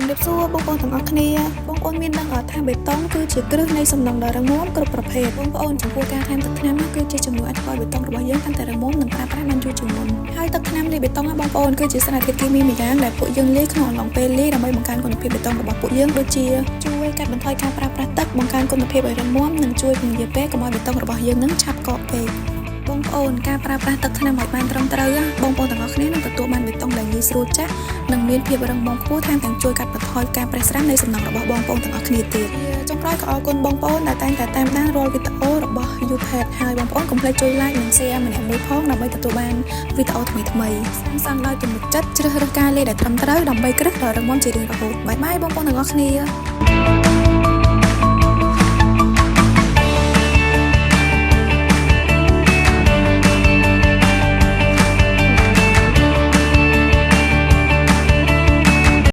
ជំរាបសួរបងប្អូនទាំងអស់គ្នាបងប្អូនមានដឹងអត់ថាបេតុងគឺជាគ្រឹះនៃសំណង់ដ៏រឹងមាំគ្រប់ប្រភេទបងប្អូនចំពោះការថែមទឹកថ្នាំនោះគឺជាជំនួយអាចធ្វើឲ្យបេតុងរបស់យើងកាន់តែរឹងមាំនិងប្រើប្រាស់បានយូរជាងមុនហើយទឹកថ្នាំលាយបេតុងណាបងប្អូនគឺជាសារធាតុគីមីម្យ៉ាងដែលពួកយើងលាយក្នុងអំឡុងពេលលាយដើម្បីបង្កើនគុណភាពបេតុងរបស់ពួកយើងដូចជាជួយកាត់បន្ថយការប្រើប្រាស់ទឹកបង្កើនគុណភាពឲ្យរឹងមាំនិងជួយពន្យាពេលកុំឲ្យបេតុងរបស់យើងនឹងឆាប់កកពេកបងប្អូនការប្រើប្រាស់ទឹកថ្នាំឲ្យបានត្រឹមត្រូវបងប្អូនទាំងអស់គ្នានឹងទទួលបានបេតុងដែលងាយស្រួលចាក់និងមានភាពរឹងមាំខ្ពស់ថែមទាំងជួយកាត់បន្ថយការប្រេះស្រាំនៃសំណង់របស់បងប្អូនទាំងអស់គ្នាទៀតចុងក្រោយក៏អរគុណបងប្អូនដែលតែងតែតាមដានរាល់វីដេអូរបស់ YouPad ហើយបងប្អូនកុំភ្លេចជួយ like និង share ម្នាក់មួយផងដើម្បីទទួលបានវីដេអូថ្មីៗសាងសង់ដោយទំនុកចិត្តជ្រើសរើសការលាយដែលត្រឹមត្រូវដើម្បីគ្រឹះដ៏រឹងមាំជារៀងរហូត bye bye បងប្អូនទាំងអស់គ្នា។